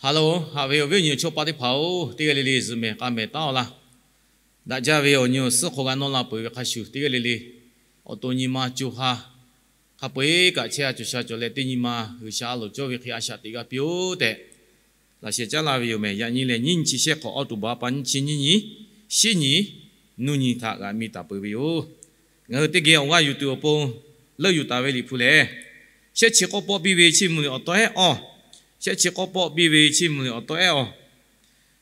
Hello, haꞈ ve awˬ viˉ awˬ nyi awˬ chawˇ paˆ teˇ hpaˍ-oˬ, teˇ g'aˇ le le zuhꞈ mehˍ k'a mehˍ taˉ-aw laˇ. Daꞈ jaˇ ve awˬ nyi awˬ suhˉ hk'aw g'a nawˇ la peuˬ ve hk'a shuˍ, teˇ g'aˇ le le awˬ to nyi ma co ha hk'a peu-eˬ kaꞈ chehˇ a cawˬ sha cawˬ leh, teˇ nyi ma G'uiˬsha a loˍ cawˇ ve hk'e a shaꞈ teꞈ g'a piˇ-oˆ tehꞈ laꞈ sheh caˉ laˇ ve yoˬ mehˍ. Yaꞈ nyi lehˬ, nyiˇ nyi chi shehˆ hk'awꞈ, October pa nyiˇ chi nyiˇ nyi, shiˉ nyi, nuˇ nyi htaꞈ g'a mi taˍ peuˬ ve yoˬ. Ngaˬ hui teˇ geh awˬ g'aˇ yuˬ tuˬ awˬ pon leuˆ yuˬ taˍ ve Liꞈ hpu lehˬ, shehˆ chi k'awˇ pawˆ biˇ ve chiˇ mvuh liꞈ awˬ taw ehˉ awˇ, shehˆ chi k'awˇ pawˆ biˇ ve chiˇ mvuh liꞈ awˬ taw ehˉ awˇ,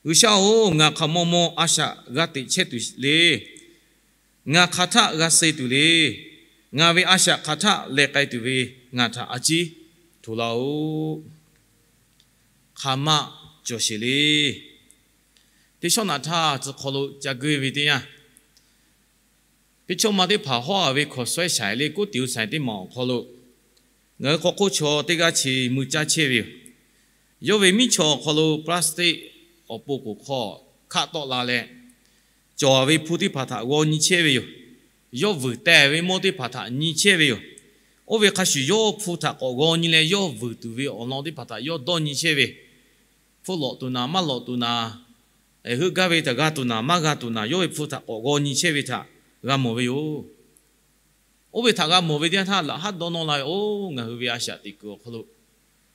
G'uiˬsha-oˬ, ngaˬ hk'aˬ maw maw a shaꞈ g'a teꞈ chehˇ tuˬ le. Ngaˬ hk'aˬ htaˆ g'a suh tuˬ le. Ngaˬ ve a shaꞈ hk'aˬ htaˆ leh k'ai tuˬ ve ngaˬ htaꞈ a ciˉ hto laˇ-oˆ. Hk'aˬ ma cawˬ sheˍ le. Teˇ shawˉ naꞈ htaˇ tcuh hk'aw lo ca geuˆ ve teˇ yanˇ, teˇ chaw ma teˇ hpaˍ hawˉ-a ve hkawnˍ suh-ehˉ shaiˍ le k'oˆ tiꞈ-o shaiˍ teˇ maˬ awˬ hk'aw lo, ngaˬ hui hk'aw hk'oˆ chaw teˇ g'aˇ chi mui caˇ chehˇ ve yoˬ. Yawˇ ve miˉ chaw awˬ hk'aw lo plastic awˬ pon k'oˍ hk'aw hkaˆ tawˆ la leh, cawˬ ve hpu teˇ hpaˍ htaꞈ g'aw nyi chehˇ ve yoˬ. Yawˇ vuiˬ teh ve mawˇ teˇ hpaˍ htaꞈ nyi chehˇ ve yoˬ. Oˇ ve hk'a shuˍ yawˇ hpu htaꞈ k'awꞈ g'aw nyi leh, yawˇ vuiˬ tuˬ ve awˬ lawn teˇ hpaˍ htaꞈ yawˇ dawˇ nyi chehˇ ve, hpfuhˆ lawꞈ tuˬ naˍ maˇ lawꞈ tuˬ naˍ, heuˆ gaˇ ve htaꞈ g'a tuˬ naˍ maˇ g'a tuˬ naˍ, yawˇ ve hpu htaꞈ k'awꞈ g'aw nyi chehˇ ve htaꞈ g'a mawˬ ve yoˬ. Oˇ ve htaꞈ g'a mawˬ ve teˇ yanˇ htaˇ, laꞈ haˉ dawˇ nawˇ la ve, Oˇ, ngaˬ hui ve a shaꞈ teꞈ kuiˬ awˬ hk'aw lo,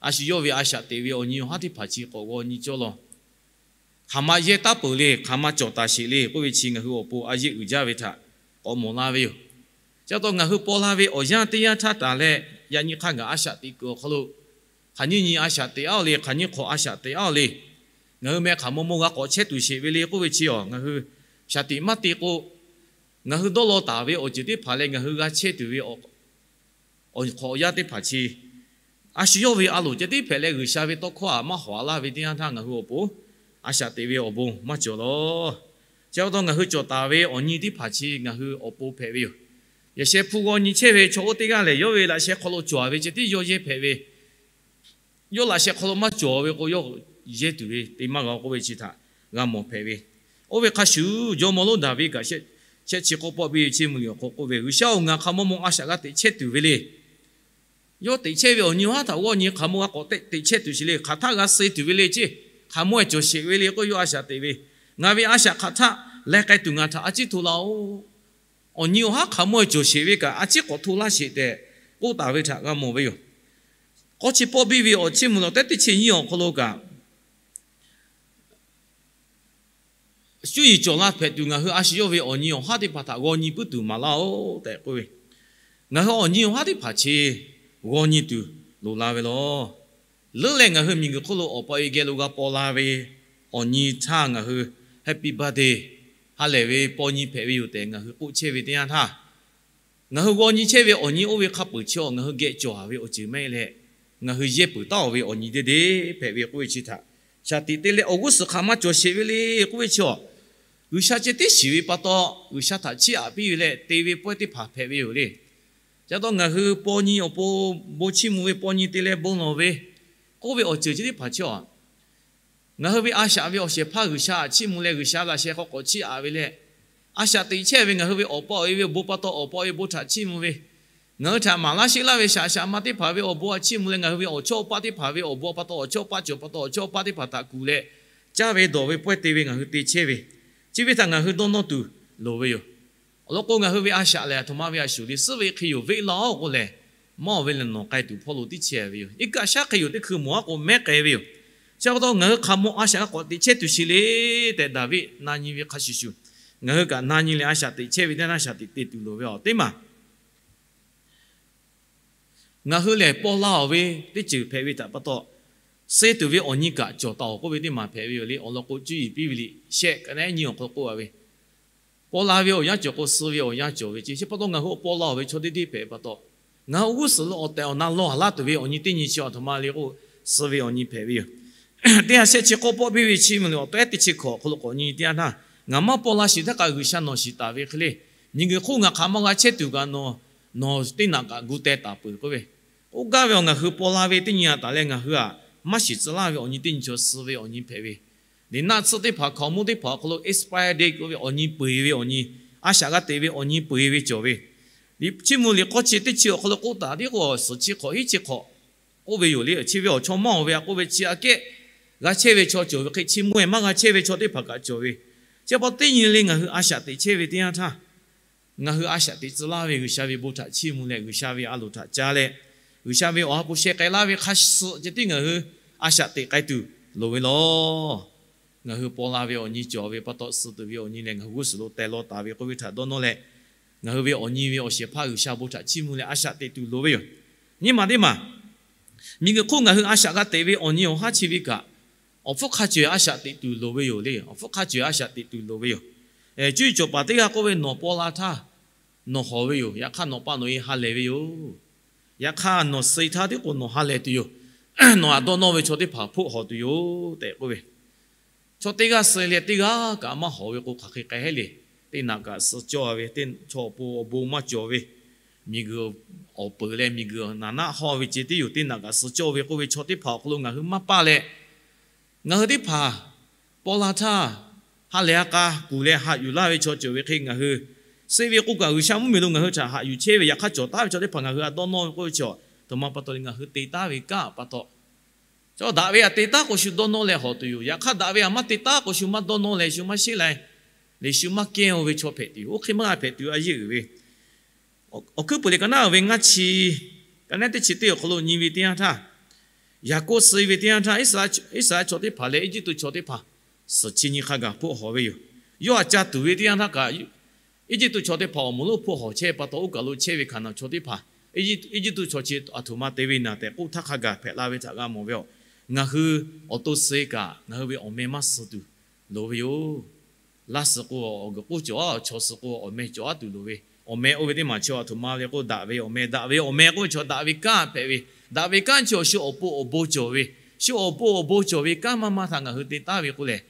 a shu yawˇ ve a shaꞈ teꞈ ve awˬ nyi awˬ haˉ teˇ hpaˍ chi k'awꞈ g'aw nyi cawˇ law. Hk'aˬ ma yehˇ taˉ peuˬ le, hk'aˬ ma cawˬ taˍ sheˍ le k'oˆ ve chi ngaˬ hui awˬ pon a yeˆ uiˍ jaˇ ve htaꞈ k'awꞈ mawˬ la ve yoˬ. Chi pa taw ngaˬ hui paw la ve awˬ yanˇ teˇ yanˇ htaˇ taˍ leh, yaꞈ nyi hk'a gaˬ a shaꞈ teꞈ kuiˬ awˬ hk'aw lo, hk'aˬ nyiˇ nyi a shaꞈ teꞈ aˉ le, hk'aˬ nyiˇ hk'awꞈ a shaꞈ teꞈ aˉ le, ngaˬ hui meh hk'aˬ maw maw g'a k'awꞈ chehˇ tuˬ sheˍ ve le k'oˆ ve chi awˬ, ngaˬ hui shaˍ tiꞈ maˇ te k'o, ngaˬ hui dawˇ law taˍ ve awˬ ceuˬ teˇ hpaˍ leh ngaˬ hui g'a chehˇ tuˬ ve awˬ hk'awꞈ awˬ yanˇ teˇ hpaˍ chi, a shu yawˇ ve a loˍ ceh tiˉ hpehꞈ leh G'uiˬsha ve tawˇ hkawˇ htaꞈ maˇ hawˍ laˇ ve teˇ yanˇ htaˇ ngaˬ hui awˬ pon a shaꞈ teꞈ ve awˬ bon maˇ cawˬ law. Chi pa taw ngaˬ hui cawˬ taˍ ve awˬ nyi teˇ hpaˍ chi ngaˬ hui awˬ pon hpehꞈ ve yoˬ. Yaꞈ sheh hpu g'aw nyi chehˇ ve chaw oˇ teˇ g'aˇ lehˬ, yawˇ ve laꞈ sheh hk'aw lo cawˬ ve ceh tiˉ yawˇ yehˇ hpehꞈ ve, yawˇ laꞈ sheh hk'aw lo maˇ cawˬ ve k'o, yawˇ yehˇ tuˬ ve te maˇ g'a k'oˆ ve chi htaꞈ g'a mawˬ hpehꞈ ve. Oˇ ve hk'a shuˍ, jawˇmawˇ lonˉ Daˍviˆ kaꞈ shehˆ chi k'awˇ pawˆ biˇ ve chiˇ mvuh liꞈ awˬ hk'aw k'oˆ ve, G'uiˬsha-oˬ, ngaˬ hk'aˬ maw maw a shaꞈ g'a teꞈ chehˇ tuˬ ve le. Yawˇ teꞈ chehˇ ve awˬ nyi awˬ haˉ htaꞈ g'aw nyi, hk'aˬ maw g'a k'awꞈ teꞈ chehˇ tuˬ sheˍ le, hk'aˬ htaˆ g'a suh tuˬ ve le ceˇ, hk'aˬ maw-eh cawˬ sheˍ ve le k'oˆ yawˇ a shaꞈ teꞈ ve, ngaˬ ve a shaꞈ hk'aˬ htaˆ leh k'ai tuˬ ngaˬ htaꞈ a ciˉ hto laˇ-oˆ. Awˬ nyi awˬ haˉ hk'aˬ maw-eh cawˬ sheˍ ve kaꞈ a ciˉ k'awꞈ hto laˇ sheˍ tehꞈ k'oˆ taˍ ve htaꞈ g'a mawˬ ve yoˬ. K'awˇ chi pawˆ biˇ ve awˬ chiˇ mvuh liꞈ awˬ tehˉ teˇ chi nyiˇ awˬ hk'aw lo kaꞈ, cuˇ yiˍ cawˬ la hpehꞈ tuˬ ngaˬ hui a shu yawˇ ve awˬ nyi awˬ haˉ teˇ hpaˍ htaꞈ g'aw nyi puiˉ tuˬ maˍ laˇ-oˆ tehꞈ k'oˆ ve, ngaˬ hui awˬ nyi awˬ haˉ teˇ hpaˍ chi g'aw nyi tuˬ loˍ la ve law. Leuˉ leh ngaˬ hui miˬguiˬ hk'oˆ lo awˬ pa e geh lo g'a paw la ve awˬ nyi htaˇ ngaˬ hui Happy Birthday, ha lehˬ ve paw nyi hpehꞈ ve yoˬ tehꞈ ngaˬ hui k'oˆ chehˇ ve teˇ yanˇ htaˇ, ngaˬ hui g'aw nyi chehˇ ve awˬ nyi oˇ ve hk'a peuˬ chi awˬ ngaˬ hui geh cawˬ ve awˬ ceuˬ maˇ heˆ leh, ngaˬ hui yehˇ peuˬ taˉ-oˬ ve awˬ nyi deˇ deˇ hpehꞈ ve k'oˆ ve chi htaꞈ shaˍ tiꞈ te leh awˬ g'uˇ suhˍ hk'aˬ maˇ cawˬ sheˍ ve le k'oˆ ve chi awˬ, G'uiˬsha ceh tiˉ shiˍ ve pa taw, G'uiˬsha htaꞈ chiˇ aꞈ piˇ ve leh te ve pawehˇ teˇ hpaˍ hpehꞈ ve yoˬ le. Chi pa taw ngaˬ hui paw nyi awˬ pon bon chiˇ mvuh ve, paw nyi te leh bon lawˬ ve k'oˆ ve awˬ ceuˬ chi teˇ hpaˍ chi awˬ, ngaˬ hui ve a shaꞈ ve awˬ shehˍ hpaˇ G'uiˬsha htaꞈ chiˇ mvuh leh G'uiˬsha laꞈ sheh hk'aw k'awꞈ chiˇ aꞈ ve leh, a shaꞈ teꞈ chehˇ ve ngaˬ hui ve awˬ pa awˬ e ve awˬ bon pa taw awˬ pa awˬ e bon htaꞈ chiˇ mvuh ve, ngaˬ hui htaꞈ maˍ laˇ sheˆ laˇ ve shaꞈ shaꞈ ma teˇ hpaˍ ve awˬ bon htaꞈ chiˇ mvuh leh ngaˬ hui ve awˬ chawˇ paˆ teˇ hpaˍ ve awˬ bon pa taw awˬ chawˇ paˆ cawˬ pa taw awˬ chawˇ paˆ teˇ hpaˍ htaꞈ kuˬ leh, caˇ ve dawˬ ve pawehˇ te ve ngaˬ hui te chehˇ ve, chi ve htaꞈ ngaˬ hui dawˇ nawˇ tuˬ loˍ ve yoˬ. Awˬ lawn k'o, ngaˬ hui ve a shaꞈ lehˬ, aˬ htoꞈ ma ve a shuˍ le, suhˉ ve hk'e yoˬ veˆ laˇ-oˬ k'o lehˬ, mawˇ ve lehˬ nawˬ k'ai tuˬ hpawˇ lo tiˉ chehˇ ve yoˬ. Iˉ kaˆ shaˉ hk'e yoˬ teˇ hkui mawˬ-aˉ k'o mehˉ k'ai ve yoˬ. Chi pa taw ngaˬ hui hk'aˬ maw a shaꞈ g'a k'awꞈ teꞈ chehˇ tuˬ sheˍ le tehꞈ Daˍviˆ na nyi ve hk'a shuˍ shuˍ, ngaˬ hui kaꞈ na nyi leh a shaꞈ teꞈ chehˇ ve teˇ yanˇ a shaꞈ teꞈ te tuˬ loˍ ve awˬ teˇ maˬ ngaˬ hui lehˬ paw la-oˬ ve teˇ ceuˬ hpehꞈ ve htaꞈ pa taw, suh tuˬ ve awˬ nyi kaꞈ cawˬ taˍ-oˬ k'oˆ ve teˇ maˬ hpehꞈ ve yoˬ le. Awˬ lawn k'o, cuˇ yiˍ piˇ ve liꞈ shehˆ kaꞈ nyiˇ awˬ hk'aw lo k'oˆ a ve, paw la ve awˬ yanˇ cawˬ k'o, suh ve awˬ yanˇ cawˬ ve ceˇ. Chi pa taw ngaˬ hui paw la-oˬ ve chaw deˇ deˇ hpehꞈ pa taw, ngaˬ hui awˬ g'uˇ suhˍ lo awˬ tehˬ awˬ na lawˬ haˍ laˇ tuˬ ve awˬ nyi teˇ nyi chi aˬ htoꞈ ma le k'o, suh ve awˬ nyi hpehꞈ ve yoˬ. Teˇ ha shehˆ chi k'awˇ pawˆ biˇ ve chiˇ mvuh liꞈ awˬ tehˉ teˇ chi hkawꞈ awˬ hk'aw lo k'awꞈ nyi teˇ yanˇ htaˇ, ngaˬ maˇ paw la shiˍ htaˇ kaꞈ G'uiˬsha nawˬ shiˍ taˍ ve hk'e le, miˬguiˬ hk'oˆ ngaˬ hk'aˬ maˇ g'a chehˇ tuˬ kaꞈ nawˬ, nawˬ teˇ naꞈ kaꞈ gu teh taˍ peuˬ k'oˆ ve, k'oˆ gaˇ ve awˬ ngaˬ hui paw la ve teˇ nyi a taˍ leh ngaˬ hui aꞈ maˇ shiˍ tcuh laˇ ve awˬ nyi teˇ nyi chaw suh ve awˬ nyi hpehꞈ ve, liꞈ naˆ tsuhˇ teˇ hpaˍ hkaoˍmonˇ teˇ hpaˍ awˬ hk'aw lo expired date k'oˆ ve awˬ nyi peu-eˬ ve awˬ nyi, a shaꞈ g'a teꞈ ve awˬ nyi peu-eˬ ve cawˬ ve, chiˇ mvuh liꞈ k'awˇ chi teˇ chi awˬ hk'aw lo k'oˆ taˍ tiˉ k'o, suhˍ chi hk'awꞈ hiˉ chi hk'awꞈ k'oˆ ve yoˬ le. Chi ve awˬ chaw mawˇ-oˬ ve a k'oˆ ve chi aꞈ kehˉ g'a chehˇ ve chaw cawˬ ve hk'e, chi mvuhˇ ehˍ maˇ g'a chehˇ ve chaw teˇ hpaˍ kaꞈ cawˬ ve. Chi pa taw teˇ nyi le ngaˬ hui a shaꞈ teꞈ chehˇ ve teˇ yanˇ htaˇ, ngaˬ hui a shaꞈ teꞈ tcuh laˇ ve G'uiˬsha ve bon htaꞈ chiˇ mvuh leh, G'uiˬsha ve a loˍ htaꞈ ca leh, G'uiˬsha ve awˬ ha hpu sheh k'ai laˇ ve hk'a shuˍ ceh tiˉ ngaˬ hui a shaꞈ teꞈ k'ai tuˬ loˍ ve law. Ngaˬ hui paw la ve awˬ nyi cawˬ ve pa taw, suh tuˬ ve awˬ nyi lehˬ ngaˬ hui g'uˇ suhˍ lo teh law taˍ ve k'oˆ ve htaꞈ dawˇ nawˇ leh, ngaˬ hui ve awˬ nyi ve awˬ shehˍ hpaˇ G'uiˬsha bon htaꞈ chiˇ mvuh leh a shaꞈ teꞈ tuˬ loˍ ve yoˬ. Nyi ma teˇ maˬ, miˬguiˬ hk'oˆ ngaˬ hui a shaꞈ g'a teꞈ ve awˬ nyi awˬ haˉ chi ve kaꞈ, awˬ hpfuhˇ hk'a cawˬ a shaꞈ teꞈ tuˬ loˍ ve yoˬ le. Awˬ hpfuhˇ hk'a cawˬ a shaꞈ teꞈ tuˬ loˍ ve yoˬ. Cuˇ yiˍ cawˬ paˍ teˇ g'aˇ k'oˆ ve, nawˬ paw la htaˇ nawˬ hawˍ ve yoˬ. Yaꞈ hk'aˇ nawˬ pa nawˬ e ha lehˬ ve yoˬ. Yaꞈ hk'aˇ nawˬ suh e htaˇ tiˉ k'o nawˬ ha lehˬ tuˬ yoˬ. Nawˬ htaꞈ dawˇ nawˇ ve chaw teˇ hpaˍ hpfuhˆ hawˍ tuˬ yoˬ tehꞈ k'oˆ ve, chaw teˇ g'aˇ suh e leh teˇ g'aˇ kaꞈ maˇ hawˍ ve k'o, hk'aˬ hk'e k'ai heˆ le. Teˇ naꞈ kaꞈ suh cawˇ ve, teˇ chaw awˬ pon awˬ bon maˇ cawˬ ve, miˬguiˬ awˬ peuˬ leh miˬguiˬ naˍ naˆ hawˇ ve ceh tiˉ yoˬ. Teˇ naꞈ kaꞈ suh cawˇ ve k'oˆ ve chaw teˇ hpaˍ awˬ hk'aw lo ngaˬ hui maˇ paˇ leh, ngaˬ hui teˇ hpaˍ paw la htaˇ ha lehˬ ha k'a kuˬ leh haꞈ yuˬ laˇ ve chaw cawˬ ve hk'e, ngaˬ hui suh e ve k'o kaꞈ G'uiˬsha mvuhˇmiˬ lo ngaˬ hui htaꞈ haꞈ yuˬ chehˇ ve, yaꞈ hk'aˇ cawˬ taˉ ve chaw teˇ hpaˍ ngaˬ hui htaꞈ dawˇ nawˇ ve k'oˆ ve chaw, aˬ htoꞈ ma pa taw le, ngaˬ hui te taˉ ve kanˉ pa taw, chaw daꞈ ve htaꞈ te taˉ k'o shu dawˇ nawˇ leh hawˍ tuˬ yoˬ. Yaꞈ hk'aˇ daꞈ ve htaꞈ maˇ te taˉ k'o shu maˇ dawˇ nawˇ leh shu maˇ sheˉ lai leh shu maˇ kehˇ-o ve chaw hpehꞈ tuˬ yoˬ. Oˇ hk'e maˇ g'a hpehꞈ tuˬ a yeˇ uiˍ ve, Awˬ hkuiˉ puiˍ liꞈ ka naˉ ve ngaˇ chi, ka naˉ teˇ chi teˇ awˬ hk'aw lo nyi ve teˇ yanˇ htaˇ, Yaˍkoˆ suh e ve teˇ yanˇ htaˇ, Iˉsaˍreˍlaˆ chaw teˇ hpaˍ leh Eˇjiˇtuꞈ chaw teˇ hpaˍ suhˍ chi nyi hk'a gaˬ hpfuhˆ hawˍ ve yoˬ. Yawˇ htaꞈ ca tuˬ ve teˇ yanˇ htaˇ kaꞈ, Eˇjiˇtuꞈ chaw teˇ hpaˍ awˬ moˍ lonˉ hpfuhˆ hawˍ chehˇ pa taw, oˇ kaˬ lo chehˇ ve Hkaˍnanˍ chaw teˇ hpaˍ, Eˇjiˇtuꞈ chaw chi aˬ htoꞈ ma te ve naˬ tehꞈ k'oˆ htaˇ hk'a gaˬ hpehꞈ la ve htaꞈ g'a mawˬ ve yoˬ. Ngaˬ hui awˬ to suh e kaꞈ ngaˬ hui ve awˬ meh maˇ suh tuˬ loˍ ve yoˬ. Laˇ suhˍ k'o awˬ g'uiˬ k'oˆ cawˬ, chaw suhˍ k'o awˬ meh cawˬ aˉ tuˬ loˍ ve. Awˬ meh oˇ ve teˇ maˬ chi aˬ htoꞈ ma le k'o, daꞈ ve awˬ meh, daꞈ ve awˬ meh k'oˆ ve chaw daꞈ ve kanˉ hpehꞈ ve, daꞈ ve kanˉ chi awˬ shu awˬ pon awˬ bon cawˬ ve, shu awˬ pon awˬ bon cawˬ ve kanˉ maˇ maˇ htaꞈ ngaˬ hui te taˉ ve k'oˆ lehˬ,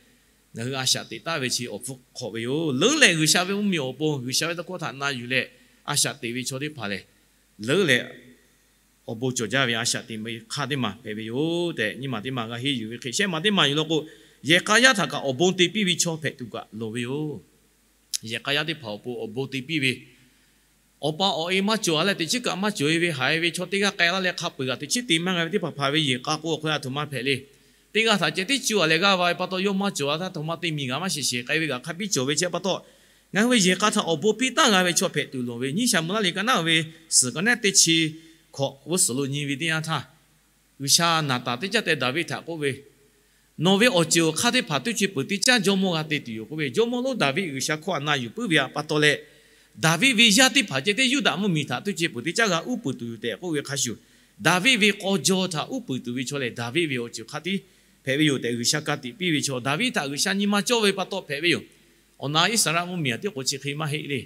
ngaˬ hui a shaꞈ teꞈ taˉ ve chi awˬ hpfuhˇ hk'awꞈ ve yoˬ. Leuˉ leh G'uiˬsha ve mvuhˇmiˬ awˬ pon G'uiˬsha ve tawˇ hkawˇ htaꞈ na yuˬ leh a shaꞈ teꞈ ve chaw teˇ hpaˍ lehˬ, leuˉ leh awˬ bon cawˬ jaˇ ve a shaꞈ teꞈ ve hk'aˇ teˇ maˬ hpehꞈ ve yoˬ tehꞈ, nyiˇ maˬ teˇ maˬ g'a henˇ yuˬ ve hk'e, shehˆ maˬ teˇ maˬ yuˬ law k'o, yehˬ k'a yaˇ htaꞈ kaꞈ awˬ bon te piˇ ve chaw hpehꞈ tuˬ kaꞈ loˍ ve yoˬ. Yehˬ k'a yaˇ teˇ hpaˍ awˬ pon awˬ bon te piˇ ve, awˬ pa awˬ e maˇ cawˬ leh teꞈ chiˉ kaꞈ maˇ cawˬ e ve haiˬ ve chaw teˇ g'aˇ k'ai laˇ leh hk'a peu-eˬ g'aꞈ teꞈ chiˉ te maˇ g'a ve teˇ hpaˍ hpaˍ ve yehˬ k'a k'o awˬ hk'aw lo aˬ htoꞈ ma hpehꞈ le. Teˇ g'aˇ htaꞈ ceh tiˉ cuˇ a leh g'aˇ va ve pa taw, yawˇ maˇ cawˬ a htaˇ aˬ htoꞈ ma te miˬ g'aꞈ maˇ sheˍ sheˍ k'ai ve g'aꞈ hk'a biˇ cawˬ ve chi pa taw, ngaˬ hui ve yehˬ k'a htaꞈ awˬ bon piˇ taˉ g'a ve chaw hpehꞈ tuˬ loˍ ve. Nyiˇ Saˍmo laˇ liꞈ ka naˉ ve suhˍ ka naˉ teˇ chi hkawꞈ g'uˇ suhˍ lo nyi ve teˇ yanˇ htaˇ, G'uiˬsha naˍ taˍ teˇ caˇ tehꞈ Daˍviˆ htaꞈ k'oˆ ve, Nawˬ ve awˬ ceuˬ awˬ hk'aˇ teˇ hpaˍ teˇ ceuˬ peuˬ teˇ caˇ jawˇmawˇ g'a te tuˬ yoˬ k'oˆ ve, jawˇmawˇ lonˉ Daˍviˆ G'uiˬsha hkawˇ htaꞈ na yuˬ puiˉ ve pa taw leh, Daˍviˆ ve yaˇ teˇ hpaˍ ceh tiˉ Yuˇdaꞈ mvuhˇmiˬ htaꞈ teˇ ceuˬ peuˬ teˇ caˇ g'a uˉ peunˍ tuˬ yoˬ tehꞈ k'oˆ ve hk'a shuˍ, Daˍviˆ ve k'aw jaw htaꞈ uˉ peunˍ tuˬ ve chaw lehˬ, Daˍviˆ ve awˬ ceuˬ hk'aˇ tiˉ hpehꞈ ve yoˬ tehꞈ G'uiˬsha ka tiꞈ piˇ ve chaw, Daˍviˆ htaꞈ G'uiˬsha nyi ma cawˇ ve pa taw hpehꞈ ve yoˬ. Awˬ na Iˉsaˍreˍlaˆ mvuhˇmiˬ aꞈ tiˉ k'o chi hk'e maˇ heˆ le.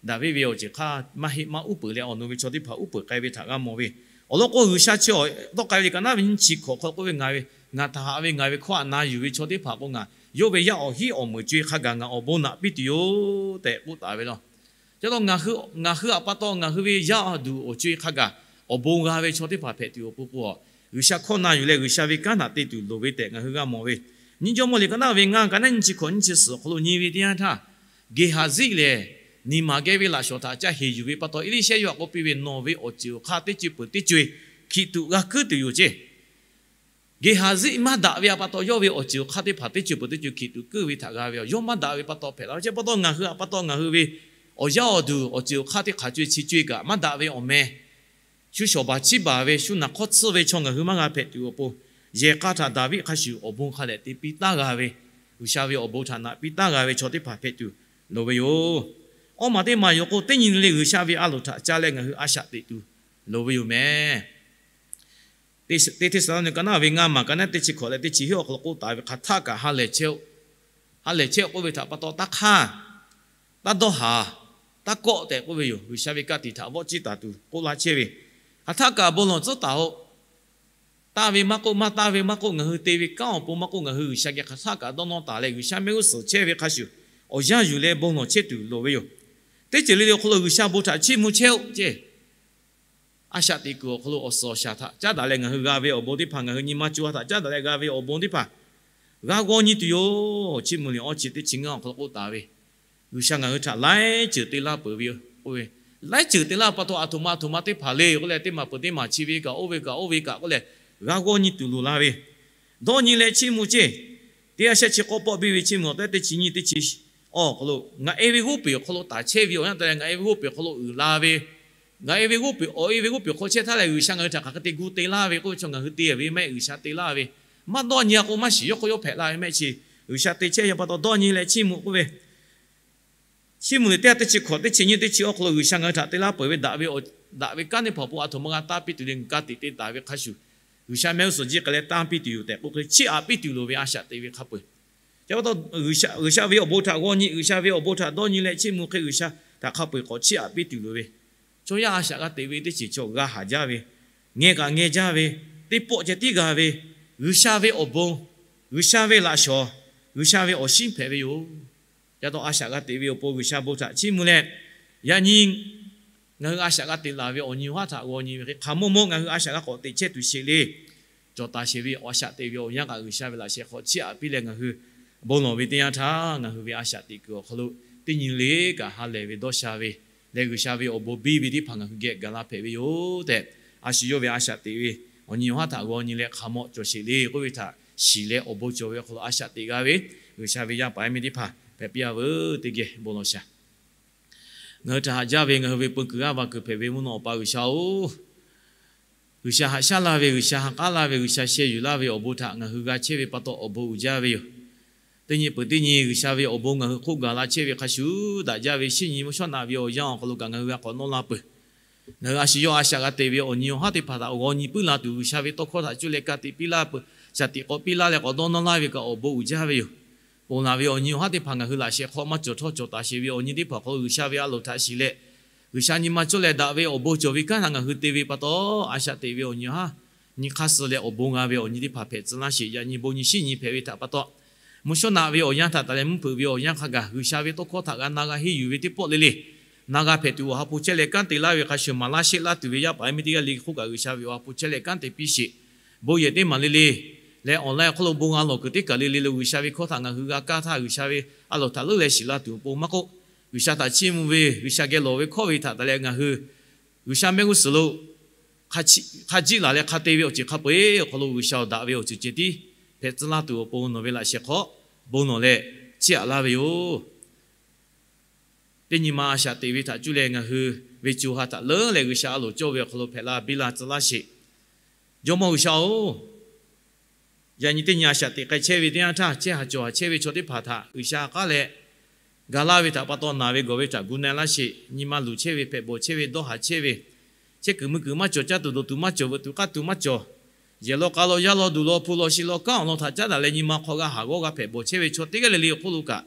Daˍviˆ ve awˬ ceuˬ hk'aˇ maˇ heˆ, maˇ uˉ peunˍ leh awˬ nu ve chaw teˇ hpaˍ uˉ peunˍ k'ai ve htaꞈ g'a mawˬ ve. Awˬ lawn k'o, G'uiˬsha chi awˬ tawˇ k'ai ve liꞈ ka naˉ ve nyiˇ chi hkawꞈ hk'aw k'oˆ ve, Ngaˬ ve, ngaˬ htaꞈ haꞈ ve ngaˬ ve hkawˇ htaꞈ na yuˬ ve chaw teˇ hpaˍ k'o, ngaˬ yawˇ ve yaˇ awˬ hiˉ awˬ meunˍ co-e hk'a gaˬ ngaˬ awˬ bon naꞈ piˇ tuˬ yoˬ tehꞈ k'oˆ taˍ ve law. Chi taw ngaˬ hui aꞈ pa taw ngaˬ hui ve yaˇ awˬ duˬ awˬ co-e hk'a gaˬ awˬ bon g'a ve chaw teˇ hpaˍ hpehꞈ tuˬ awˬ pon k'o, G'uiˬsha hkawˇ na yuˬ leh G'uiˬsha ve kanˉ htaꞈ te tuˬ loˍ ve tehꞈ ngaˬ hui g'a mawˬ ve. Nyiˇ Jawˇmawˇ liꞈ ka naˉ ve ngaˇ ka naˉ nyiˇ chi hkawꞈ nyiˇ chi suhˍ awˬ hk'aw lo nyi ve teˇ yanˇ htaˇ, Geˍhaˍziˆ lehˬ, niˬ maˍ geh ve laꞈ shawnˍ htaꞈ ca heˍ yuˬ ve pa taw, Eˇliˇshehˇ yawˇ htaꞈ k'oˆ piˇ ve, Nawˬ ve awˬ ceuˬ awˬ hk'aˇ teˇ ceuˬ peuˬ teˇ ceuˬ hkiˬ tuꞈ g'a kuiˉ tuˬ yoˬ ceˇ. Geˍhaˍziˆ maˇ daꞈ ve pa taw, yawˇ ve awˬ ceuˬ awˬ hk'aˇ teˇ hpaˍ teˇ ceuˬ peuˬ teˇ ceuˬ hkiˬ tuꞈ kuiˉ ve htaꞈ g'a ve yoˬ. Yawˇ maˇ daꞈ ve pa taw hpehꞈ la ve chi pa taw, ngaˬ hui aꞈ pa taw ngaˬ hui ve awˬ yaˇ awˬ duˬ awˬ ceuˬ awˬ hk'aˇ teˇ hk'aˬ co-e chi co-e kaꞈ maˇ daꞈ ve awˬ meh, shu shawˍ baˬ chiˇ baˬ ve, shu naˬ hk'awˇ tsuhˇ ve chaw ngaˬ hui maˇ g'a hpehꞈ tuˬ awˬ pon, yehˬ k'a htaꞈ Daˍviˆ hk'a shuˍ awˬ bon hk'a dehꞈ te piˇ taˉ g'a ve, G'uiˬsha ve awˬ bon htaꞈ naꞈ piˇ taˉ g'a ve chaw teˇ hpaˍ hpehꞈ tuˬ loˍ ve yoˬ. Awˇ maˬ teˇ maˬ yoˬ k'o, teˇ nyi le G'uiˬsha ve a loˍ htaꞈ ca leh ngaˬ hui a shaꞈ teꞈ tuˬ loˍ ve yoˬ meh. Teˇ Hteˇsaˍlawˇniˆ ka naˉ ve ngaˇ maˬ ka naˉ teˇ chi hkawꞈ leh teˇ chi hiˉ awˬ hk'aw lo k'oˆ taˍ ve, Hk'aˬ htaˆ kaꞈ ha lehˬ chehˇ-oˆ. Ha lehˬ chehˇ-oˆ k'oˆ ve htaꞈ pa taw, taˇ hk'aˇ, taˇ dawˇ haˍ, taˇ kawˆ tehꞈ k'oˆ ve yoˬ. G'uiˬsha ve ka tiꞈ htaꞈ vawˆ ciˇ taˍ tuˬ k'oˆ laˇ chehˇ ve, Hk'aˬ htaˆ kaꞈ bon lawˬ tcuhˉ taˍ-oꞈ. Taˇ ve maˇ k'oˆ, maˇ taˇ ve maˇ k'oˆ, ngaˬ hui te ve kanˉ awˬ pon maˇ k'oˆ, ngaˬ hui G'uiˬsha geh hk'aˬ htaˆ kaꞈ dawˇ nawˇ taˍ leh G'uiˬsha mehˆ g'uˇ suhˍ chehˇ ve hk'a shuˍ, awˬ yanˇ yuˬ leh bon lawˬ chehˇ tuˬ loˍ ve yoˬ. Teˇ ceuˬ le le awˬ hk'aw lo G'uiˬsha bon htaꞈ chiˇ mvuh chehˇ-oˆ ceˇ. A shaꞈ teꞈ kuiˬ awˬ hk'aw lo awˬ suhˍ awˬ shaˍ htaꞈ caˉ daꞈ leh ngaˬ hui g'a ve awˬ bon teˇ hpaˍ, ngaˬ hui nyi ma co-a htaꞈ caˉ daꞈ leh g'a ve awˬ bon teˇ hpaˍ g'a g'aw nyi tuˬ yoˬ. Chiˇ mvuh liꞈ awˇ chi teˇ chi ngaˇ awˬ hk'aw lo k'oˆ taˍ ve, G'uiˬsha ngaˬ hui htaꞈ laiˉ ceuˬ te laˇ peuˬ ve yoˬ k'oˆ ve, laiˉ ceuˬ te laˇ pa taw aˬ htoꞈ ma aˬ htoꞈ ma teˇ hpaˍ le k'oˆ leh, teˇ maˬ peuˬ teˇ maˬ chi ve kaꞈ, oˇ ve kaꞈ oˇ ve kaꞈ k'oˆ leh, g'a g'aw nyi tuˬ loˍ la ve, Dawˇ nyi leh chiˇ mvuh ceˇ. Teˇ g'aˇ shehˆ chi k'awˇ pawˆ biˇ ve chiˇ mvuh awˬ tehˉ teˇ chi nyiˇ teˇ chi awˬ hk'aw lo, ngaˬ e ve g'oˇ peˬ awˬ hk'aw lo taˍ chehˇ ve awˬ yanˇ te leh ngaˬ e ve g'oˇ peˬ awˬ hk'aw lo uiˍ la ve, ngaˬ e ve g'oˇ peˬ awˬ e ve g'oˇ peˬ hk'aw chehˇ htaˇ leh G'uiˬsha ngaˬ hui htaꞈ hk'aˬ hk'e te gu te laˇ ve k'oˆ ve chaw ngaˬ hui te ve mehˆ G'uiˬsha te laˇ ve, maˇ dawˇ nyi a k'o maˇ shiˍ yawˇ k'oˆ yawˇ hpehꞈ la ve mehˆ chi G'uiˬsha te chehˇ ve pa taw dawˇ nyi leh chiˇ mvuh k'oˆ ve Chiˇ mvuh lehˬ teˇ g'aˇ teˇ chi hkawꞈ teˇ chi nyiˇ teˇ chi awˬ hk'aw lo G'uiˬsha ngaˬ hui htaꞈ te laˇ peuˬ ve daꞈ ve, daꞈ ve kanˉ teˇ hpaˍ awˬ pon a htoꞈ ma g'a tanˇ piˇ tuˬ le, ka tiꞈ te taˍ ve hk'a shuˍ, G'uiˬsha mehˆ g'uˇ suhˍ jiˇ k'ai leh tanˇ piˇ tuˬ yoˬ tehꞈ k'oˆ hk'e chiˇ aꞈ piˇ tuˬ loˍ ve a shaꞈ teꞈ ve hk'a peu-eˬ. Chi pa taw G'uiˬsha ve awˬ bon htaꞈ g'aw nyi, G'uiˬsha ve awˬ bon htaꞈ dawˇ nyi leh chiˇ mvuh hk'e G'uiˬsha htaꞈ hk'a peu-eˬ k'awꞈ chiˇ aꞈ piˇ tuˬ loˍ ve chaw yaˇ a shaꞈ g'a teꞈ ve teˇ ceuˬ chaw g'a haˍ jaˇ ve, ngeh kaꞈ ngeh jaˇ ve, teˇ pawˆ ceh tiˉ g'a ve, G'uiˬsha ve awˬ bon, G'uiˬsha ve laꞈ shawˍ, G'uiˬsha ve awˬ shinˉ hpehꞈ ve yoˬ. Ca taw a shaꞈ g'a teꞈ ve awˬ pon G'uiˬsha bon htaꞈ chiˇ mvuh leh, yaꞈ nyi ngaˬ hui a shaꞈ g'a teꞈ laˬ ve awˬ nyi awˬ haˉ htaꞈ g'aw nyi ve hk'e hk'aˬ mawˇ mawˇ ngaˬ hui a shaꞈ g'a k'awꞈ teꞈ chehˇ tuˬ sheˍ le. Cawˬ taˍ sheˍ ve awˬ a shaꞈ teꞈ ve awˬ yanˇ kaꞈ G'uiˬsha ve laꞈ sheh hk'aw chiˇ aꞈ piˇ leh ngaˬ hui bon lawˬ ve teˇ yanˇ htaˇ, ngaˬ hui ve a shaꞈ teꞈ kuiˬ awˬ hk'aw lo teˇ nyi le kaꞈ ha lehˬ ve dawˇ sha ve leh G'uiˬsha ve awˬ bon biˇ ve teˇ hpaˍ ngaˬ hui geh gaˬ la hpehꞈ ve yoˬ tehꞈ, a shu yawˇ ve a shaꞈ teꞈ ve awˬ nyi awˬ haˉ htaꞈ g'aw nyi leh hk'aˬ mawˇ cawˬ sheˍ le k'oˆ ve htaꞈ shiˍ leh awˬ bon cawˬ ve awˬ hk'aw lo a shaꞈ teꞈ g'a ve G'uiˬsha ve yaˇ paˍ yaˇ miˇ teˇ hpaˍ hpehꞈ piˇ a veuˬ teˇ geh bon lawˬ shaˍ. Ngaˬ hui htaꞈ haꞈ jaˇ ve ngaˬ hui ve peu kuiˬ g'aˇ va kuiˬ hpehꞈ ve mvuhˇ naw awˬ pa G'uiˬsha-oˬ, G'uiˬsha haꞈ shaˉ laˇ ve, G'uiˬsha ha k'aˉ laˇ ve, G'uiˬsha sheh yuˬ laˇ ve awˬ bon htaꞈ ngaˬ hui g'a chehˇ ve pa taw awˬ bon uiˍ jaˇ ve yoˬ. Teˇ nyi peuˬ teˇ nyi G'uiˬsha ve awˬ bon ngaˬ hui hk'oˆ gaˬ la chehˇ ve hk'a shuˍ daꞈ jaˇ ve shinˉ nyi mvuhˇ shawˉ naꞈ ve awˬ yanˇ awˬ hk'aw lo kaꞈ ngaˬ hui g'a k'awꞈ nawˇ la peuˬ. Ngaˬ hui a shu yawˇ a shaꞈ g'a teꞈ ve awˬ nyi awˬ haˉ teˇ hpaˍ htaꞈ g'aw nyi puiˉ la tuˬ G'uiˬsha ve tawˇ hkawˇ htaꞈ cuˇ leh ka tiꞈ piˇ laˇ peuˬ, shaˍ tiꞈ k'awꞈ piˇ laˇ leh k'awꞈ dawˇ nawˇ laˇ ve kaꞈ awˬ bon uiˍ jaˇ ve yoˬ. Ponˬ laˬ ve awˬ nyi awˬ haˉ teˇ hpaˍ ngaˬ hui laꞈ sheh hk'aw maˇ cawˬ htawˇ cawˬ taˍ sheˍ ve awˬ nyi teˇ hpaˍ awˬ hk'aw lo G'uiˬsha ve a loˍ htaꞈ shiˍ leh, G'uiˬsha nyi ma cawˇ leh daꞈ ve awˬ bon cawˬ ve kanˉ htaꞈ ngaˬ hui te ve pa taw, a shaꞈ teꞈ ve awˬ nyi awˬ haˉ nyi hk'aˇ suh leh awˬ bon g'a ve awˬ nyi teˇ hpaˍ hpehꞈ tcuh laˇ sheˍ. Yaꞈ nyi bon nyi shinˉ nyi hpehꞈ ve htaꞈ pa taw, mvuhˇ shawˉ naꞈ ve awˬ yanˇ htaꞈ taˍ leh mvuhˇ hpeuꞈ ve awˬ yanˇ hk'a gaˬ G'uiˬsha ve tawˇ hkawˇ htaꞈ g'a na g'a henˇ yuˬ ve teˇ pawˆ le le, na g'a hpehꞈ tuˬ awˬ ha hpu chehˇ leh kanˉ te laˇ ve hk'a shuˍ maˍ laˇ sheˆ laˇ tuˬ ve yaˇ paˍ yaˇ miˇ teˇ g'aˇ le hk'oˆ kaꞈ G'uiˬsha ve awˬ ha hpu chehˇ leh kanˉ te piˇ sheˍ. Bon yehˬ teˇ maˍ le le leh awˬ laˇ awˬ hk'aw lo bon g'a lawˬ kuiˬ teˇ kaˬ le le lo G'uiˬsha ve hkawˇ htaꞈ ngaˬ hui g'a kaˇ htaˇ G'uiˬsha ve a loˍ htaꞈ leuˉ leh shiˍ la tuˬ awˬ pon maˇ k'oˆ, G'uiˬsha htaꞈ chiˇ mvuh ve G'uiˬsha geh lawˬ ve hkawˇ ve htaꞈ taˍ leh ngaˬ hui G'uiˬsha mehˆ g'uˇ suhˍ lo hk'a jiˆ laˬ leh hk'a te ve awˬ ceuˬ hk'a peu-eˬ awˬ hk'aw lo G'uiˬsha awˬ daꞈ ve awˬ ceuˬ ceh tiˉ hpehꞈ tcuh laˇ tuˬ awˬ pon nawˬ ve laꞈ sheh hk'aw bon lawˬ leh chiˇ aꞈ laˇ ve yoˬ. Teˇ nyi ma a shaꞈ teꞈ ve htaꞈ cuˇ leh ngaˬ hui ve co ha htaꞈ leuˉ leh G'uiˬsha a loˍ cawˇ ve awˬ hk'aw lo hpehꞈ la biˇ la tcuh laˇ sheˍ. Jawˇmawˇ G'uiˬsha-oˬ, yaꞈ nyi teˇ nyi a shaꞈ teꞈ k'ai chehˇ ve teˇ yanˇ htaˇ, chehˇ haˍ cawˬ haˍ chehˇ ve chaw teˇ hpaˍ htaꞈ G'uiˬsha k'aˉ leh ga laˇ ve htaꞈ pa taw naˬ ve gawˬ ve htaꞈ gu na laˇ sheˍ. Nyi ma luˬ chehˇ ve, hpehꞈ bawˬ chehˇ ve, dawˇ haˍ chehˇ ve, chehˇ kuiˬ mui kuiˬ maˇ cawˬ, caˇ tuˬ dawˬ tuˬ maˇ cawˬ, veuꞈ tuˬ k'aˇ tuˬ maˇ cawˬ, yehˬ law k'a law yaˇ law duˬ law hpu law shi law kanˉ awˬ lawn htaꞈ caˉ daꞈ leh nyi ma hk'aw g'a haˍ g'awˇ g'a hpehꞈ bawˬ chehˇ ve chaw teˇ g'aˇ le le awˬ hk'oˆ lo kaꞈ,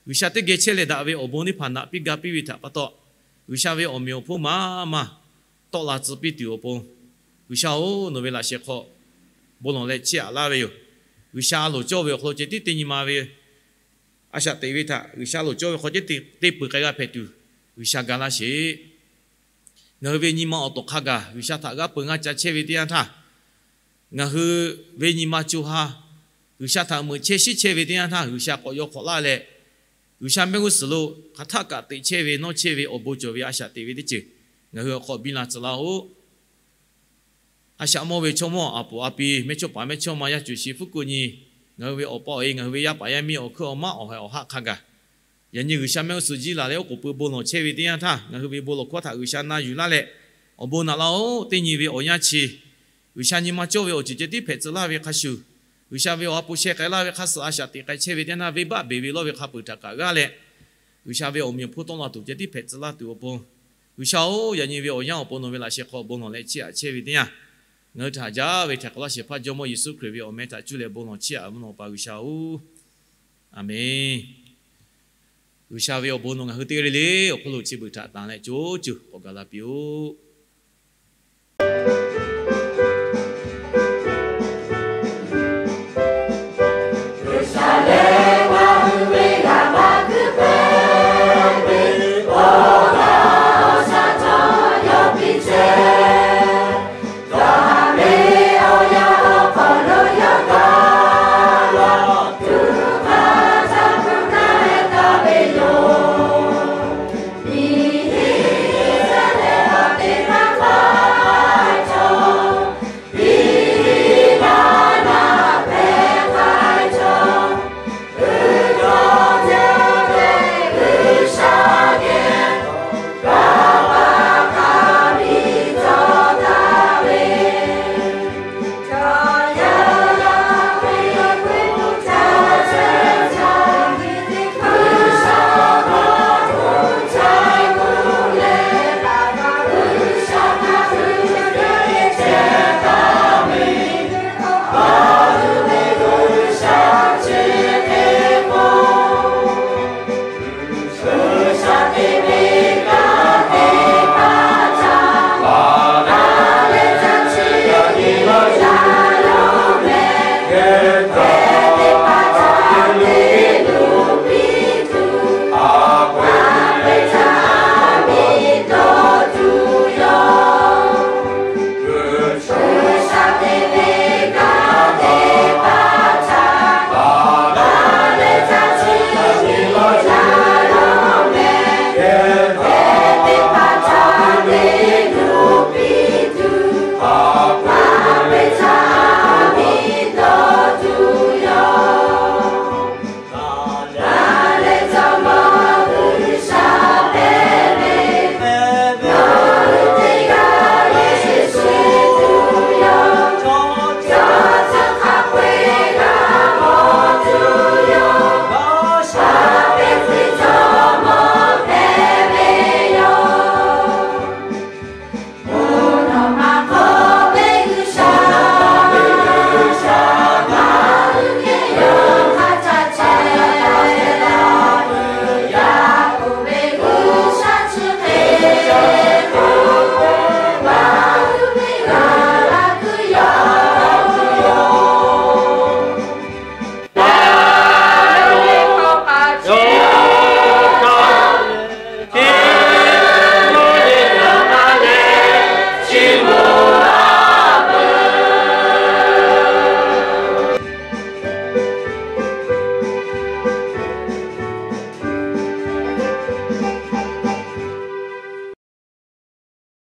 G'uiˬsha teˇ geh chehˇ leh daꞈ ve awˬ bon teˇ hpaˍ naꞈ piˇ ga piˇ ve htaꞈ pa taw, G'uiˬsha ve awˬ meꞈ awˬ hponˇ maˇ maˇ tawˆ la tcuh piˇ tuˬ awˬ pon, G'uiˬsha-oˬ, nawˬ ve laꞈ sheh hk'aw bon lawˬ leh chiˇ aꞈ laˇ ve yoˬ. G'uiˬsha a loˍ cawˇ ve awˬ hk'aw lo ceh tiˉ teˇ nyi ma ve a shaꞈ teꞈ ve htaꞈ G'uiˬsha a loˍ cawˇ ve hk'aw ceh tiˉ te peuˬ k'ai g'a hpehꞈ tuˬ G'uiˬsha ga laˇ sheˍ. Ngaˬ hui ve nyi ma awˬ tawˍ hk'a gaˬ G'uiˬsha htaꞈ g'aˇ peu ngaˇ ca chehˇ ve teˇ yanˇ htaˇ, ngaˬ hui ve nyi ma co ha G'uiˬsha htaꞈ meuꞈ chehˇ shiˉ chehˇ ve teˇ yanˇ htaˇ, G'uiˬsha k'awꞈ yaw hk'awꞈ laˇ leh, G'uiˬsha mehˆ g'uˇ suhˍ lo hk'aˬ htaˆ kaꞈ teꞈ chehˇ ve nawˇ chehˇ ve awˬ bon cawˬ ve a shaꞈ teꞈ ve teˇ ceuˬ ngaˬ hui awˬ hk'aw biˇ la tcuh laˇ-oˆ. A shaꞈ mawˇ ve chaw mawˇ a poˍ a pi, mehˇchawˇpaˍ mehˇchawˇma, yaˇ cuˬ shi hpfuhˇ kuˆ nyi, ngaˬ hui ve awˬ pa awˬ e, ngaˬ hui ve yaˇ paˍ yaˇ miˇ awˬ hkuiˉ awˬ maˉ awˬ haiˬ awˬ haˆ hk'a gaˬ, yaꞈ nyi G'uiˬsha mehˆ g'uˇ suhˍ jiˇ laˬ leh oˉ k'oˍ pui bon lawˬ chehˇ ve teˇ yanˇ htaˇ, ngaˬ hui ve bon lawˬ hkawˇ htaꞈ G'uiˬsha na yuˬ laˇ leh, awˬ bon naꞈ laˇ-oˆ. Teˇ nyi ve awˬ yanˇ chi G'uiˬsha nyi ma cawˇ ve awˬ ceuˬ ceh tiˉ hpehꞈ tcuh laˇ ve hk'a shuˍ, G'uiˬsha ve awˬ ha hpu sheh k'ai laˇ ve hk'a suh a shaꞈ teꞈ k'ai chehˇ ve teˇ yanˇ, venˇbaˆ beˬ ve lawˇ ve hk'a peuˬ htaꞈ kaꞈ g'aˇ leh, G'uiˬsha ve awˬ meꞈ awˬ hponˇ tawˆ la tuˬ ceh tiˉ hpehꞈ tcuh laˇ tuˬ awˬ pon, G'uiˬsha-oˬ, yaꞈ nyi ve awˬ yanˇ awˬ pon nawˬ ve laꞈ sheh hk'aw bon lawˬ leh chiˇ aꞈ chehˇ ve teˇ yanˇ, ngaˬ hui htaꞈ haꞈ jaˇ ve htaiˍ hk'awꞈ laˇ shehˍ hpaˇ Jawˇmawˇ Yeˍsuˆ Hkriꞈ ve awˬ meh htaꞈ cuˇ leh bon lawˬ chiˇ aꞈ mvuhˇ naw pa G'uiˬsha-oˬ, Aˍmenˬ. G'uiˬsha ve awˬ bon nawˬ ngaˬ hui teˇ g'aˇ le le awˬ hk'oˆ lo chi beuꞈ htaꞈ tanˍ leh co cuˬ k'awꞈ gaˬ la piˇ-oˆ.